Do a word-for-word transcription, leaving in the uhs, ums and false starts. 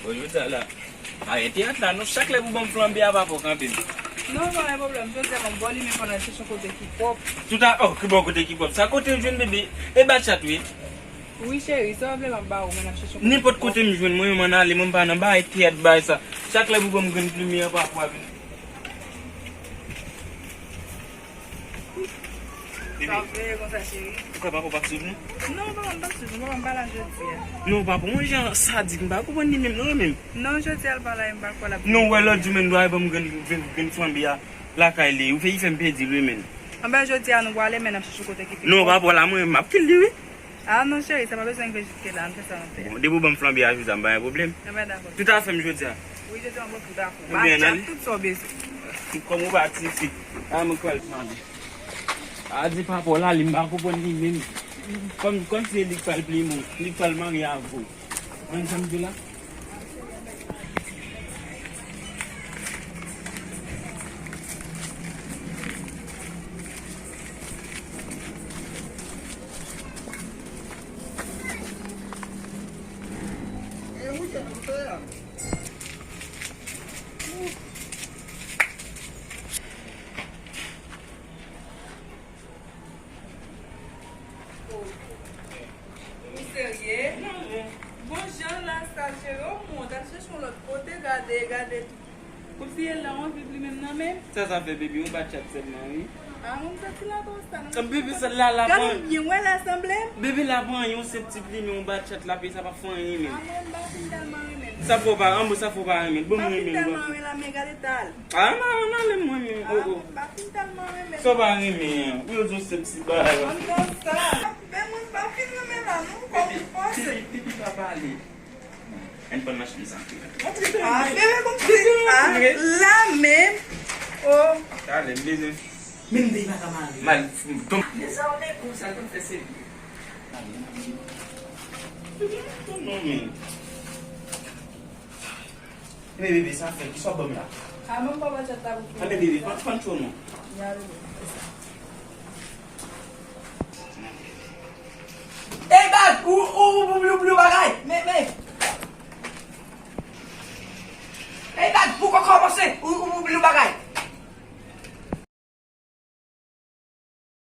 Bon, jodi a la, arete at la, non, chak lè pou ban m flanbe a, pa fò kanpe m. Non, pa gen pwoblèm. Jodi a, m ap ba w li, men fò n al chèche yon kote ki pwòp. Tout a, oh, ki bon kote ki pwòp. Sa kote w jwenn bebe? E ba chat, wi. Wi, cheri, sa w ap vle m ap ba ou, men n ap chèche yon kote ki pwòp. Nenpòt kote m jwenn mwen, m ann ale, mwen m pa nan bay teyat bay sa. Chak lè pou ban m grenn plime an, pa fò a vin. Sa w veye konsa, cheri? Ou kwè papa w pa t swiv nou? Non, papa m pa t swiv nou. Papa m pa la jodi a. Non, papa, yon jan sadik, m pa konprann li menm, non, menm. Non, jodi a l pa la, e m pa kwè l ap vini. Non, wè lòt jou, menm, dwa ban m grenn, grenn, grenn flanbe a lakay li. Ou fè, li fè m pèdi l, wi, menm. Anben, jodi a, nou prale, men n ap chèche kote ki pi pwòp. Non, papa, la, mwen, m ap kite l, wi. Ah non, cheri, sa pa bezwen rive jiske la, ann fè sa nou fè a. Bon, depi w ban m flanbe a jodi a, m pa gen pwoblèm. Anben, dakò. Tout afè m jodi a. Wi, jodi a, m ba w tout afè w. Ba chat tout sa w bezwen. Kòm ou pa ti fi, a mwen k pral mande. A di papa w la, li m pa konprann li menm. Kòm, kòm se li k pral plime w, li k pral marye avè w. Konn sa m di w la? Ou serye? Bon, jan la sa, cheri, ou monte, al chèche yon lòt kote, gade, gade tou. Kòmsi e la w anvi plimen m nan men. Sa sa fè, baby, yon ba chat sèlman, wi. Ah, mwen m santi la konsa, non? An, baby, sa la, la, gade byen, wè la sanble. Baby, la pran yon senp ti plimen, yon ba chat la, peyi sa pa fè anyen, men. Ah, mwen m pa fin tèlman renmen l. Sa fè w pa, an, bon, sa fè w pa renmen l. Bon, mwen renmen l, bon. M pa fin tèlman renmen l, men gade ta l. Ah, m pa renmen l, mwen, men, oh, oh. Ah, mwen m pa fin tèlman renmen l. Sa w pa renmen an? Ou yo di yon senp ti bagay. An, konsa. Men mwen m pa fin renmen la, non, kòm ou panse. Baby, baby, pa pale. Ann pran machin sa. Ah, bebe, kòmsi, ah, la menm. Oh. Talè, m bezwen. Menm de pa ka mare. Mal, m tonm. Men sa w te konsa, l konn fè se li. Non, men. Men bebe, sa fè, kisa w ban m la? Ah, menm pa ba chat la pou fini. Ah, men bebe, pa, pa twò non. Ya, bebe. Ey, baz, ou, ou, ou, ou, ou, ou pa ka